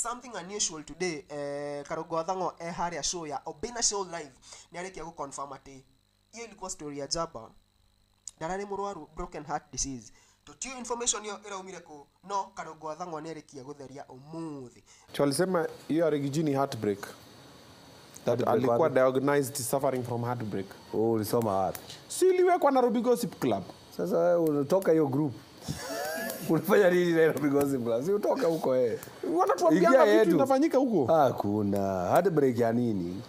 Something unusual today, Karungo wa Thang'wa e harĩa show ya Obina Show Live nĩ arĩkia gũ confirm atĩ iyo ilikuwa story ya jaba, ndararĩ mũrwaru broken heart disease. Tũtiũĩ information ĩyo ĩraumire kũ, no Karungo wa Thang'wa nĩ arĩkia gũtheria ũmũthĩ. Walisema hiyo ya Riggy G ni heartbreak. That Heartbreak alikuwa wapi? Diagnosed suffering from heartbreak. Oh, ulisoma wapi? Si iliwekwa Nairobi Gossip Club. Sasa wewe unatoka hiyo group. Unafanya nini Nairobi Gossip Club? Si utoka huko wewe. Wanatuambianga Ingia vitu yetu. inafanyika huko. Hakuna. Heartbreak ya nini?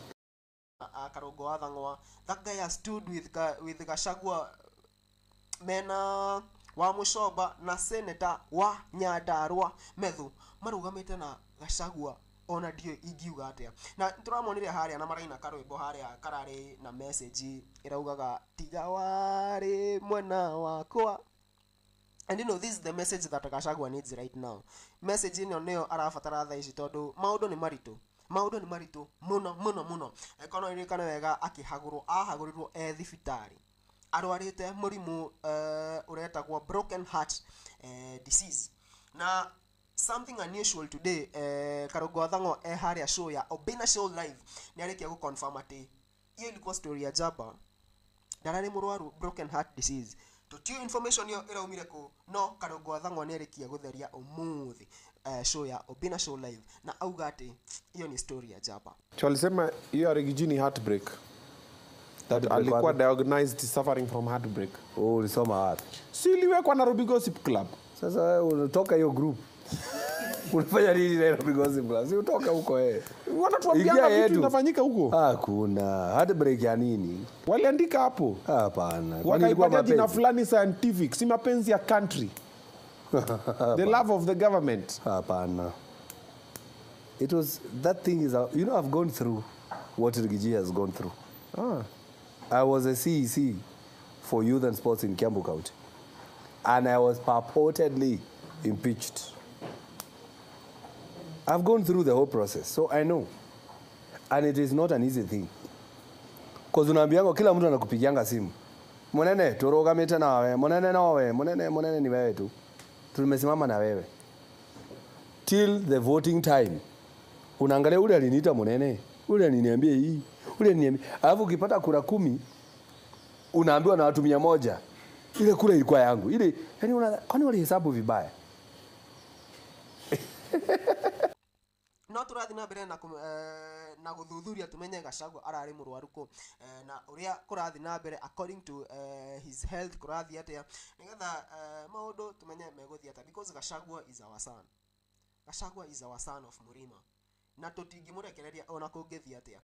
Karungo wa Thang'wa, that guy has stood with Gachagua mena wa Mucoba na senator wa Nyandarua Methu marugamĩte na Gachagua, ona ndiũĩ ingiuga atĩa. Na tũramonire harĩa na maraina karwĩmbo harĩa kararĩ na message ĩraugaga tiga warĩ mwena wakwa. And you know, this is the message that Gachagua needs right now. Message ĩno nĩyo arabatara thaa ici tondũ maũndũ nĩ maritũ, maũndũ nĩ maritũ mũno mũno mũno. Angĩkorwo no ririkane wega, akĩhagũrwo ahagũrirwo e thibitarĩ arwarĩte mũrimũ ũretagwo broken heart disease. Na something unusual today, Karungo wa Thang'wa e harĩa show ya Obina Show Live nĩ arĩkia gũ confirm atĩ iyo ilikuwa story ya jaba, ndararĩ mũrwaru broken heart disease. Tũtiũĩ information ĩyo ĩraumire kũ, no Karungo wa Thang'wa nĩ arĩkia gũtheria ũmũthĩ show ya Obina Show Live na auga atĩ iyo ni story ya jaba. Walisema hiyo ya Riggy G ni heartbreak. That Heartbreak alikuwa wapi? Diagnosed suffering from heartbreak. Oh, ulisoma wapi? Si iliwekwa Nairobi Gossip Club. Sasa wewe unatoka hiyo group. Unafanya nini Nairobi Gossip Club? Si utoka huko wewe. Wanatuambianga Ingia vitu yetu. inafanyika huko. Hakuna. Heartbreak ya nini? Waliandika hapo. Hapana. Kwani ilikuwa Wakaipatia jina mapenzi? Fulani scientific, si mapenzi ya country. The love of the government. Hapana. It was that thing is I've gone through what Riggy G has gone through. Ah. I was a CEC for youth and sports in Kiambu County, and I was purportedly impeached. I've gone through the whole process, so I know. And it is not an easy thing. Because unaambianga kila mtu anakupigianga simu. Munene, turugamite nawe, munene nawe, munene, munene ni wewe tu. Tumesimama na wewe. Till the voting time. Unaangalia ule aliniita munene, ule aliniambia hii, ule aliniambia. Alafu ukipata kura 10 unaambiwa na watu 100. Ile kura ilikuwa yangu. Ile yani una, kwani walihesabu vibaya? No tũrathiĩ na mbere na gũthuthuria tumenye Gachagua ararĩ mũrwaru kũ, na ũrĩa kũrathiĩ na mbere according to his health kũrathiĩ atĩa, nĩgetha maũndũ tumenye megũthiĩ atĩa, because Gachagua is our son. Gachagua is our son of Murima na tũtingĩmũrekereria ona kũngĩthiĩ atĩa.